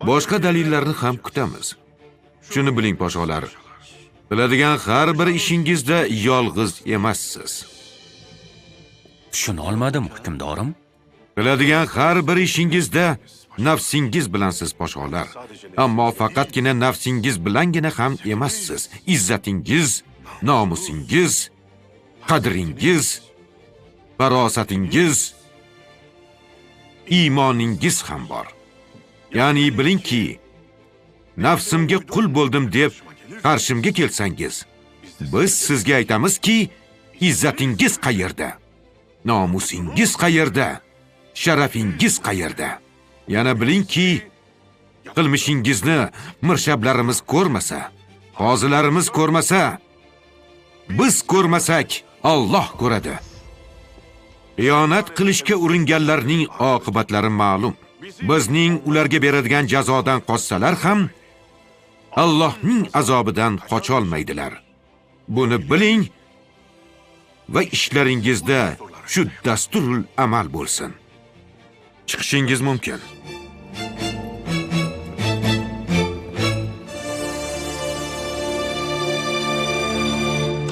Boshqa dalillarni ham kutamiz. Shuni biling, posholar. Qiladigan har bir ishingizda yolg'iz emassiz. Tushuna olmadim, hukmdorim. Qiladigan har bir ishingizda nafsingiz bilansiz, posholar. Ammo faqatgina nafsingiz bilangina ham emassiz. Izzatingiz, nomusingiz, qadringiz, farosatingiz, iymoningiz ham bor. Ya'ni bilingki, nafsimga qul bo'ldim deb qarshimga kelsangiz, biz sizga aytamizki, izzatingiz qayerda? Nomusingiz qayerda? Sharafingiz qayerda? Yana bilingki, qilmishingizni mirshablarimiz ko'rmasa, qozilarimiz ko'rmasa, biz ko'rmasak, Alloh ko'radi. Xiyonat qilishga uringanlarning oqibatlari ma'lum. Bizning ularga beradigan jazodan qochsalar ham, Allohning azobidan qocholmaydilar. Buni biling va ishlaringizda shu dasturul amal bo'lsin. Chiqishingiz mumkin.